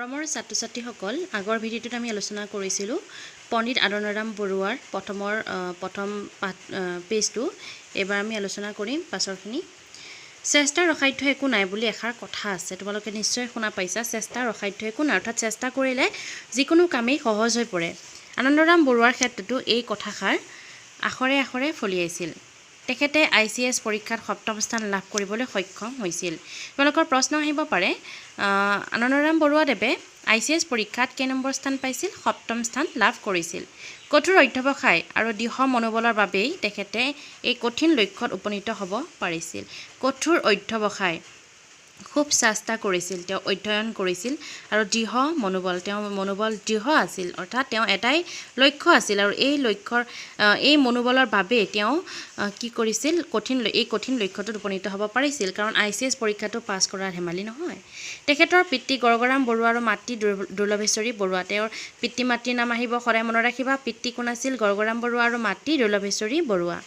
মৰমৰ ছাত্ৰ ছাত্ৰীসকল, আগৰ ভিডিঅ'টোত আমি আলোচনা কৰিছিলোঁ পণ্ডিত আনন্দৰাম বৰুৱাৰ প্ৰথম পাঠ পেজটো। এইবাৰ আমি আলোচনা কৰিম পাছৰখিনি। চেষ্টাৰ অসাধ্য একো নাই বুলি এষাৰ কথা আছে, তোমালোকে নিশ্চয় শুনা পাইছা। চেষ্টাৰ অসাধ্য একো নাই, অৰ্থাৎ চেষ্টা কৰিলে যিকোনো কামেই সহজ হৈ পৰে। আনন্দৰাম বৰুৱাৰ ক্ষেত্ৰতো এই কথাষাৰ আখৰে আখৰে ফলিয়াইছিল। তেখেতে আইচিএছ পৰীক্ষাত সপ্তম স্থান লাভ কৰিবলৈ সক্ষম হৈছিল। তোমালোকৰ প্ৰশ্ন আহিব পাৰে, আনন্দৰাম বৰুৱাদেৱে আইচিএছ পৰীক্ষাত কেই নম্বৰ স্থান পাইছিল? সপ্তম স্থান লাভ কৰিছিল। কঠোৰ অধ্যৱসায় আৰু দৃঢ় মনোবলৰ বাবেই তেখেতে এই কঠিন লক্ষ্যত উপনীত হ'ব পাৰিছিল। কঠোৰ অধ্যৱসায়, খুব চেষ্টা কৰিছিল, তেওঁ অধ্যয়ন কৰিছিল আৰু দৃঢ় মনোবল, তেওঁ মনোবল দৃঢ় আছিল, অৰ্থাৎ তেওঁ এটাই লক্ষ্য আছিল আৰু এই লক্ষ্যৰ এই মনোবলৰ বাবেই তেওঁ কি কৰিছিল, এই কঠিন লক্ষ্যটোত উপনীত হ'ব পাৰিছিল। কাৰণ আইচিএছ পৰীক্ষাটো পাছ কৰা ধেমালি নহয়। তেখেতৰ পিতৃ গৰ্গৰাম বৰুৱা আৰু মাতৃ দুৰ্লভেশ্বৰী বৰুৱা। তেওঁৰ পিতৃ মাতৃৰ নাম আহিব, সদায় মনত ৰাখিবা। পিতৃ কোন আছিল? গৰ্গৰাম বৰুৱা আৰু মাতৃ দুৰ্লভেশ্বৰী বৰুৱা।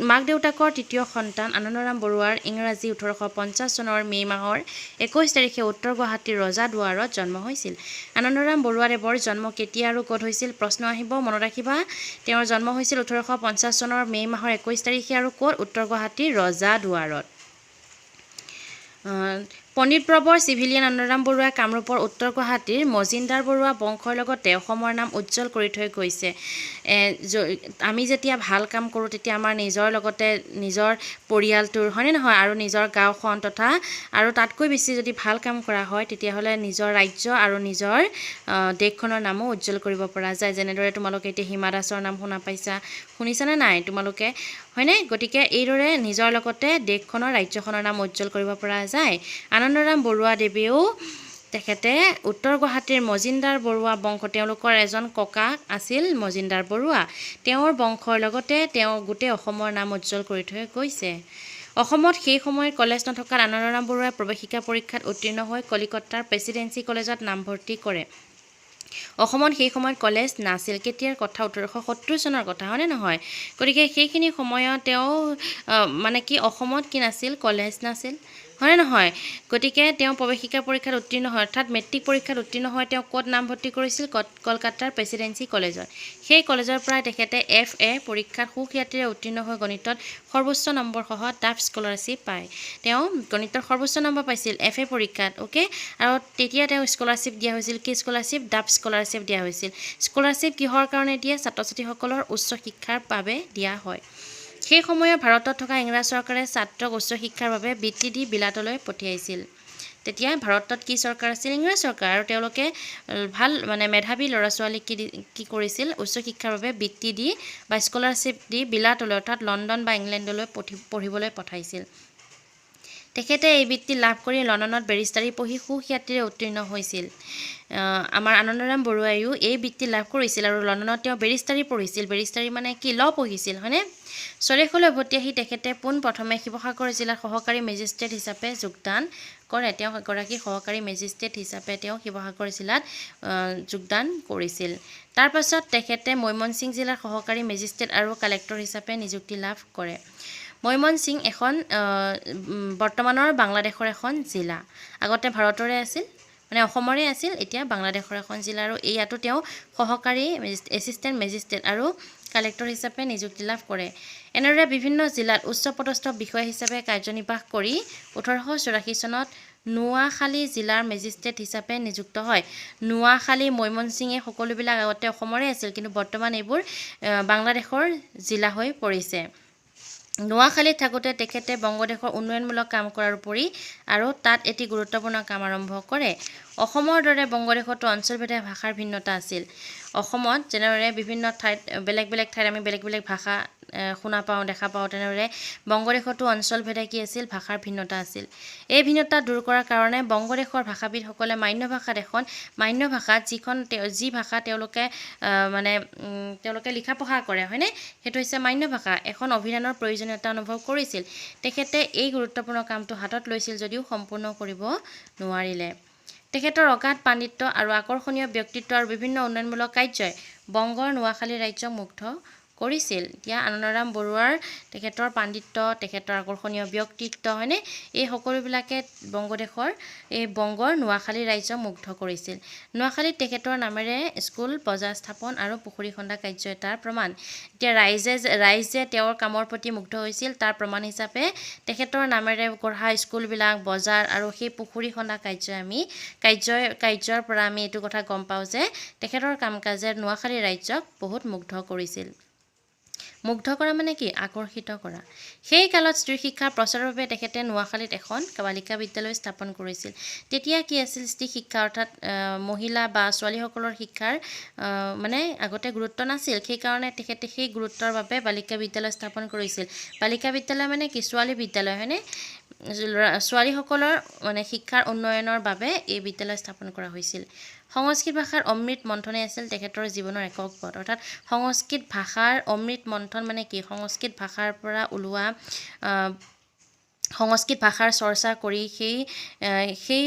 মাক দেউতাকৰ তৃতীয় সন্তান আনন্দৰাম বৰুৱাৰ ইংৰাজী 1850 চনৰ মে' মাহৰ 21 তাৰিখে উত্তৰ গুৱাহাটীৰ ৰজাদুৱাৰত জন্ম হৈছিল। আনন্দৰাম বৰুৱাদেৱৰ জন্ম কেতিয়া আৰু ক'ত হৈছিল প্ৰশ্ন আহিব, মনত ৰাখিবা। তেওঁৰ জন্ম হৈছিল 1850 চনৰ মে' মাহৰ 21 তাৰিখে আৰু ক'ত? উত্তৰ গুৱাহাটীৰ ৰজাদুৱাৰত। পণ্ডিত প্ৰবৰ চিভিলিয়ান আনন্দৰাম বৰুৱাই কামৰূপৰ উত্তৰ গুৱাহাটীৰ মজিন্দাৰ বৰুৱা বংশৰ লগতে অসমৰ নাম উজ্জ্বল কৰি থৈ গৈছে। আমি যেতিয়া ভাল কাম কৰোঁ তেতিয়া আমাৰ নিজৰ লগতে নিজৰ পৰিয়ালটোৰ, হয়নে নহয়, আৰু নিজৰ গাঁওখন তথা আৰু তাতকৈ বেছি যদি ভাল কাম কৰা হয় তেতিয়াহ'লে নিজৰ ৰাজ্য আৰু নিজৰ দেশখনৰ নামো উজ্জ্বল কৰিব পৰা যায়। যেনেদৰে তোমালোকে এতিয়া হিমা দাসৰ নাম শুনা পাইছা, শুনিছানে নাই তোমালোকে, হয়নে? গতিকে এইদৰে নিজৰ লগতে দেশখনৰ ৰাজ্যখনৰ নাম উজ্জ্বল কৰিব পৰা যায়। আনন্দৰাম বৰুৱাদেৱেও তেখেতে উত্তৰ গুৱাহাটীৰ মজিন্দাৰ বৰুৱা বংশ, তেওঁলোকৰ এজন ককা আছিল মজিন্দাৰ বৰুৱা, তেওঁৰ বংশৰ লগতে তেওঁ গোটেই অসমৰ নাম উজ্জ্বল কৰি থৈ গৈছে। অসমত সেই সময়ত কলেজ নথকাত আনন্দৰাম বৰুৱাই প্ৰৱেশিকা পৰীক্ষাত উত্তীৰ্ণ হৈ কলিকতাৰ প্ৰেচিডেঞ্চি কলেজত নামভৰ্তি কৰে। অসমত সেই সময়ত কলেজ নাছিল। কেতিয়াৰ কথা? 1870 চনৰ কথা, হয়নে নহয়? গতিকে সেইখিনি সময়ত তেওঁ মানে কি অসমত কি নাছিল? কলেজ নাছিল, হয়নে নহয়? গতিকে তেওঁ প্ৰৱেশিকা পৰীক্ষাত উত্তীৰ্ণ হয়, অৰ্থাৎ মেট্ৰিক পৰীক্ষাত উত্তীৰ্ণ হৈ তেওঁ ক'ত নামভৰ্তি কৰিছিল? কলকাতাৰ প্ৰেচিডেঞ্চি কলেজত। সেই কলেজৰ পৰাই তেখেতে এফ এ পৰীক্ষাত সুখ্যাতিৰে উত্তীৰ্ণ হৈ গণিতত সৰ্বোচ্চ নম্বৰসহ টাফ স্কলাৰশ্বিপ পায়। তেওঁ গণিতত সৰ্বোচ্চ নম্বৰ পাইছিল এফ এ পৰীক্ষাত, অ'কে। আৰু তেতিয়া তেওঁ স্কলাৰশ্বিপ দিয়া হৈছিল। কি স্কলাৰশ্বিপ? ডাফ স্কলাৰশ্বিপ দিয়া হৈছিল। স্কলাৰশ্বিপ কিহৰ কাৰণে দিয়ে? ছাত্ৰ ছাত্ৰীসকলৰ উচ্চ শিক্ষাৰ বাবে দিয়া হয়। সেই সময়ত ভাৰতত থকা ইংৰাজ চৰকাৰে ছাত্ৰক উচ্চ শিক্ষাৰ বাবে বৃত্তি দি বিলাতলৈ পঠিয়াইছিল। তেতিয়া ভাৰতত কি চৰকাৰ আছিল? ইংৰাজ চৰকাৰ। আৰু তেওঁলোকে ভাল মানে মেধাৱী ল'ৰা ছোৱালীক কি কি কৰিছিল? উচ্চ শিক্ষাৰ বাবে বৃত্তি দি বা স্কলাৰশ্বিপ দি বিলাতলৈ, অৰ্থাৎ লণ্ডন বা ইংলেণ্ডলৈ পঢ়িবলৈ পঠাইছিল। তেখেতে এই বৃত্তি লাভ কৰি লণ্ডনত বেৰিষ্টাৰী পঢ়ি সুখ্যাতিৰে উত্তীৰ্ণ হৈছিল। আমাৰ আনন্দৰাম বৰুৱাইও এই বৃত্তি লাভ কৰিছিল আৰু লণ্ডনত তেওঁ বেৰিষ্টাৰী পঢ়িছিল। বেৰিষ্টাৰী মানে কি? ল পঢ়িছিল, হয়নে? স্বদেশলৈ উভতি আহি তেখেতে পোনপ্ৰথমে শিৱসাগৰ জিলাৰ সহকাৰী মেজিষ্ট্ৰেট হিচাপে যোগদান কৰে। তেওঁ এগৰাকী সহকাৰী মেজিষ্ট্ৰেট হিচাপে তেওঁ শিৱসাগৰ জিলাত যোগদান কৰিছিল। তাৰ পাছত তেখেতে মৈমনসিং জিলাৰ সহকাৰী মেজিষ্ট্ৰেট আৰু কালেক্টৰ হিচাপে নিযুক্তি লাভ কৰে। মৈমনসিং এখন বৰ্তমানৰ বাংলাদেশৰ এখন জিলা, আগতে ভাৰতৰে আছিল, মানে অসমৰে আছিল, এতিয়া বাংলাদেশৰ এখন জিলা। আৰু ইয়াতো তেওঁ সহকাৰী এছিষ্টেণ্ট মেজিষ্ট্ৰেট আৰু কালেক্টৰ হিচাপে নিযুক্তি লাভ কৰে। এনেদৰে বিভিন্ন জিলাত উচ্চ পদস্থ বিষয়া হিচাপে কাৰ্যনিৰ্বাহ কৰি 1884 চনত নোৱাখালী জিলাৰ মেজিষ্ট্ৰেট হিচাপে নিযুক্ত হয়। নোৱাখালী, মৈমনসিঙে সকলোবিলাক আগতে অসমৰে আছিল, কিন্তু বৰ্তমান এইবোৰ বাংলাদেশৰ জিলা হৈ পৰিছে। নোৱাখালীত থাকোঁতে তেখেতে বংগদেশৰ উন্নয়নমূলক কাম কৰাৰ উপৰি আৰু তাত এটি গুৰুত্বপূৰ্ণ কাম আৰম্ভ কৰে। অসমৰ দৰে বংগদেশতো অঞ্চলভেদে ভাষাৰ ভিন্নতা আছিল। অসমত যেনেদৰে বিভিন্ন ঠাইত বেলেগ বেলেগ ঠাইত আমি বেলেগ বেলেগ ভাষা শুনা পাওঁ, দেখা পাওঁ, তেনেদৰে বংগদেশতো অঞ্চলভেদে কি আছিল? ভাষাৰ ভিন্নতা আছিল। এই ভিন্নতা দূৰ কৰাৰ কাৰণে বংগদেশৰ ভাষাবিদসকলে মান্য ভাষাত এখন মান্য ভাষাত যি ভাষা তেওঁলোকে মানে তেওঁলোকে লিখা পঢ়া কৰে, হয়নে, সেইটো হৈছে মান্য ভাষা, এখন অভিধানৰ প্ৰয়োজনীয়তা অনুভৱ কৰিছিল। তেখেতে এই গুৰুত্বপূৰ্ণ কামটো হাতত লৈছিল যদিও সম্পূৰ্ণ কৰিব নোৱাৰিলে। তেখেতৰ অগাধ পাণ্ডিত্য আৰু আকৰ্ষণীয় ব্যক্তিত্ব আৰু বিভিন্ন উন্নয়নমূলক কাৰ্যই বংগৰ নোৱাখালী ৰাজ্যক মুগ্ধ কৰিছিল। এতিয়া আনন্দৰাম বৰুৱাৰ তেখেতৰ পাণ্ডিত্য, তেখেতৰ আকৰ্ষণীয় ব্যক্তিত্ব, হয়নে, এই সকলোবিলাকে বংগদেশৰ এই বংগৰ নোৱাখালী ৰাজ্য মুগ্ধ কৰিছিল। নোৱাখালীত তেখেতৰ নামেৰে স্কুল, বজাৰ স্থাপন আৰু পুখুৰী খন্দা কাৰ্যই তাৰ প্ৰমাণ। এতিয়া ৰাইজে তেওঁৰ কামৰ প্ৰতি মুগ্ধ হৈছিল, তাৰ প্ৰমাণ হিচাপে তেখেতৰ নামেৰে গঢ়া স্কুলবিলাক, বজাৰ আৰু সেই পুখুৰী খন্দা কাৰ্যৰ পৰা আমি এইটো কথা গম পাওঁ যে তেখেতৰ কাম কাজে নোৱাখালী ৰাজ্যক বহুত মুগ্ধ কৰিছিল। মুগ্ধ কৰা মানে কি? আকৰ্ষিত কৰা। সেই কালত স্ত্ৰী শিক্ষাৰ প্ৰচাৰৰ বাবে তেখেতে নোৱাখালীত এখন বালিকা বিদ্যালয় স্থাপন কৰিছিল। তেতিয়া কি আছিল? স্ত্ৰী শিক্ষা অৰ্থাৎ মহিলা বা ছোৱালীসকলৰ শিক্ষাৰ মানে আগতে গুৰুত্ব নাছিল, সেইকাৰণে তেখেতে সেই গুৰুত্বৰ বাবে বালিকা বিদ্যালয় স্থাপন কৰিছিল। বালিকা বিদ্যালয় মানে কি? ছোৱালী বিদ্যালয়, হয়নে? ছোৱালীসকলৰ মানে শিক্ষাৰ উন্নয়নৰ বাবে এই বিদ্যালয় স্থাপন কৰা হৈছিল। সংস্কৃত ভাষাৰ অমৃত মন্থনেই আছিল তেখেতৰ জীৱনৰ একক পথ। অৰ্থাৎ সংস্কৃত ভাষাৰ অমৃত মন্থন মানে কি? সংস্কৃত ভাষাৰ পৰা ওলোৱা, সংস্কৃত ভাষাৰ চৰ্চা কৰি সেই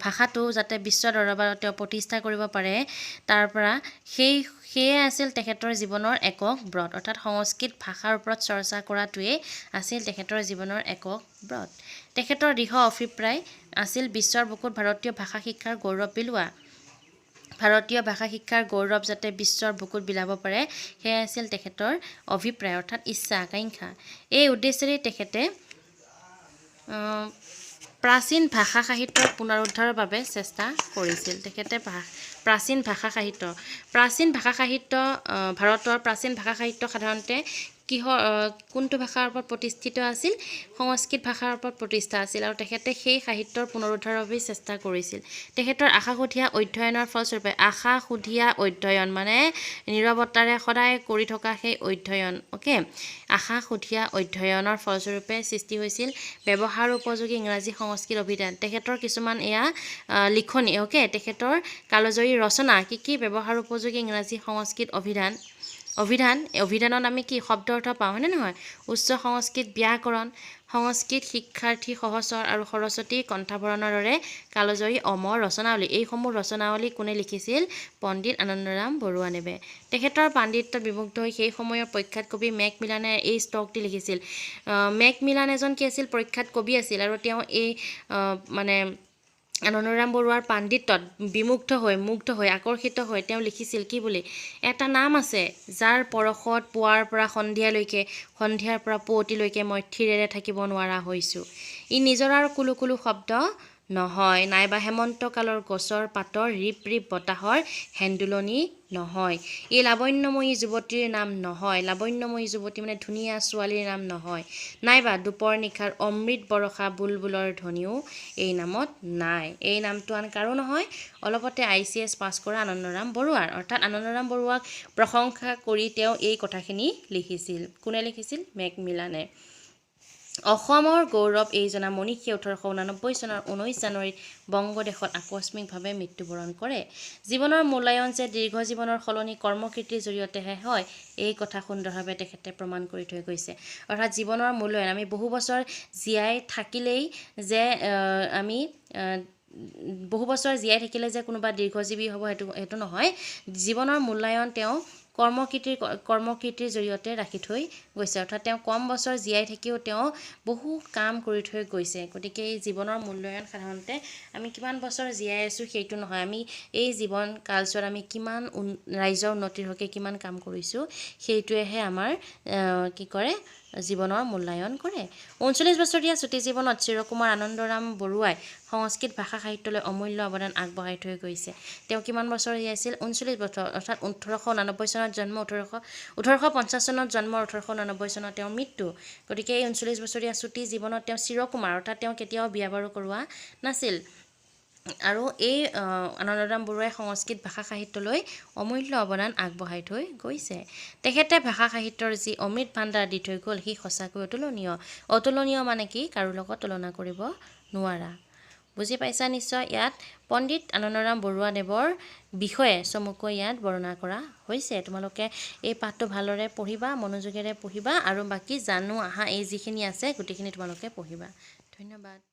ভাষাটো যাতে বিশ্ব দৰবাৰত তেওঁ প্ৰতিষ্ঠা কৰিব পাৰে, তাৰ পৰা সেয়ে আছিল তেখেতৰ জীৱনৰ একক ব্ৰত। অৰ্থাৎ সংস্কৃত ভাষাৰ ওপৰত চৰ্চা কৰাটোৱেই আছিল তেখেতৰ জীৱনৰ একক ব্ৰত। তেখেতৰ দৃঢ় অভিপ্ৰায় আছিল বিশ্বৰ বুকুত ভাৰতীয় ভাষা শিক্ষাৰ গৌৰৱ বিলোৱা। ভাৰতীয় ভাষা শিক্ষাৰ গৌৰৱ যাতে বিশ্বৰ বুকুত বিলাব পাৰে, সেয়াই আছিল তেখেতৰ অভিপ্ৰায়, অৰ্থাৎ ইচ্ছা, আকাংক্ষা। এই উদ্দেশ্যেৰে তেখেতে প্ৰাচীন ভাষা সাহিত্যৰ পুনৰুদ্ধাৰৰ বাবে চেষ্টা কৰিছিল। তেখেতে প্ৰাচীন ভাষা সাহিত্য, ভাৰতৰ প্ৰাচীন ভাষা সাহিত্য সাধাৰণতে কিহৰ, কোনটো ভাষাৰ ওপৰত প্ৰতিষ্ঠিত আছিল? সংস্কৃত ভাষাৰ ওপৰত প্ৰতিষ্ঠা আছিল আৰু তেখেতে সেই সাহিত্যৰ পুনৰুদ্ধাৰৰ বাবে চেষ্টা কৰিছিল। তেখেতৰ আশাশুধীয়া অধ্যয়নৰ ফলস্বৰূপে, আশাশুধীয়া অধ্যয়ন মানে নীৰৱতাৰে সদায় কৰি থকা সেই অধ্যয়ন, অ'কে, আশাশুধীয়া অধ্যয়নৰ ফলস্বৰূপে সৃষ্টি হৈছিল ব্যৱহাৰ উপযোগী ইংৰাজী সংস্কৃত অভিধান। তেখেতৰ কিছুমান এয়া লিখনি, অ'কে, তেখেতৰ কালজয়ী ৰচনা কি কি? ব্যৱহাৰ উপযোগী ইংৰাজী সংস্কৃত অভিধান। অভিধানত আমি কি শব্দ অৰ্থ পাওঁ, হয়নে নহয়? উচ্চ সংস্কৃত ব্যাকৰণ, সংস্কৃত শিক্ষাৰ্থী সহচৰ আৰু সৰস্বতী কণ্ঠাভৰণৰ দৰে কালজয়ী অমৰ ৰচনাৱলী। এইসমূহ ৰচনাৱলী কোনে লিখিছিল? পণ্ডিত আনন্দৰাম বৰুৱাদেৱে। তেখেতৰ পাণ্ডিত্যত বিমুগ্ধ হৈ সেই সময়ৰ প্ৰখ্যাত কবি মেক মিলানে এই স্তৱকটি লিখিছিল। মেক মিলান এজন কি আছিল? প্ৰখ্যাত কবি আছিল আৰু তেওঁ এই মানে আনন্দৰাম বৰুৱাৰ পাণ্ডিত্যত বিমুগ্ধ হৈ, মুগ্ধ হৈ, আকৰ্ষিত হৈ তেওঁ লিখিছিল কি বুলি? এটা নাম আছে যাৰ পৰশত পুৱাৰ পৰা সন্ধিয়ালৈকে, সন্ধিয়াৰ পৰা পুৱতিলৈকে মই থিৰেৰে থাকিব নোৱাৰা হৈছোঁ। ই নিজৰাৰ কুলু কুলু শব্দ নহয়, নাইবা হেমন্তকালৰ গছৰ পাতৰ ৰিপ ৰিপ বতাহৰ হেন্দোলনি নহয়। ই লাৱণ্যময়ী যুৱতীৰ নাম নহয়, লাৱণ্যময়ী যুৱতী মানে ধুনীয়া ছোৱালীৰ নাম নহয়, নাইবা দুপৰ নিশাৰ অমৃত বৰষা বুলবুলৰ ধ্বনিও এই নামত নাই। এই নামটো আন কাৰো নহয়, অলপতে ICS পাছ কৰা আনন্দৰাম বৰুৱাৰ। অৰ্থাৎ আনন্দৰাম বৰুৱাক প্ৰশংসা কৰি তেওঁ এই কথাখিনি লিখিছিল। কোনে লিখিছিল? মেক মিলানে। অসমৰ গৌৰৱ এইজনা মনীষীয়ে 1889 চনৰ 19 জানুৱাৰীত বংগদেশত আকস্মিকভাৱে মৃত্যুবৰণ কৰে। জীৱনৰ মূল্যায়ন যে দীৰ্ঘ জীৱনৰ সলনি কৰ্মকীৰ্তিৰ জৰিয়তেহে হয়, এই কথা সুন্দৰভাৱে তেখেতে প্ৰমাণ কৰি থৈ গৈছে। অৰ্থাৎ জীৱনৰ মূল্যায়ন আমি বহু বছৰ জীয়াই থাকিলেই যে আমি বহু বছৰ জীয়াই থাকিলে যে কোনোবা দীৰ্ঘজীৱী হ'ব সেইটো নহয়। জীৱনৰ মূল্যায়ন তেওঁ কৰ্মকীৰ্তিৰ জৰিয়তে ৰাখি থৈ গৈছে। অৰ্থাৎ তেওঁ কম বছৰ জীয়াই থাকিও তেওঁ বহু কাম কৰি থৈ গৈছে। গতিকে এই জীৱনৰ মূল্যায়ন সাধাৰণতে আমি কিমান বছৰ জীয়াই আছোঁ সেইটো নহয়, আমি এই জীৱন কালচোৱাত আমি কিমান ৰাইজৰ উন্নতিৰ হকে কিমান কাম কৰিছোঁ সেইটোৱেহে আমাৰ কি কৰে, জীৱনৰ মূল্যায়ন কৰে। 39 বছৰীয়া চুটি জীৱনত চিৰকুমাৰ আনন্দৰাম বৰুৱাই সংস্কৃত ভাষা সাহিত্যলৈ অমূল্য অৱদান আগবঢ়াই থৈ গৈছে। তেওঁ কিমান বছৰ জীয়াইছিল? 39 বছৰ, অৰ্থাৎ 1889 চনত জন্ম, 1850 চনত জন্ম, 1889 চনত তেওঁৰ মৃত্যু। গতিকে এই 39 বছৰীয়া চুটি জীৱনত তেওঁ চিৰকুমাৰ, অৰ্থাৎ তেওঁ কেতিয়াও বিয়া বাৰু কৰোৱা নাছিল। আৰু এই আনন্দৰাম বৰুৱাই সংস্কৃত ভাষা সাহিত্যলৈ অমূল্য অৱদান আগবঢ়াই থৈ গৈছে। তেখেতে ভাষা সাহিত্যৰ যি অমৃত ভাণ্ডাৰ দি থৈ গ'ল সি সঁচাকৈ অতুলনীয়। অতুলনীয় মানে কি? কাৰো লগত তুলনা কৰিব নোৱাৰা। বুজি পাইছা নিশ্চয়? ইয়াত পণ্ডিত আনন্দৰাম বৰুৱাদেৱৰ বিষয়ে চমুকৈ ইয়াত বৰ্ণনা কৰা হৈছে। তোমালোকে এই পাঠটো ভালদৰে পঢ়িবা, মনোযোগেৰে পঢ়িবা আৰু বাকী জানো আহা এই যিখিনি আছে গোটেইখিনি তোমালোকে পঢ়িবা। ধন্যবাদ।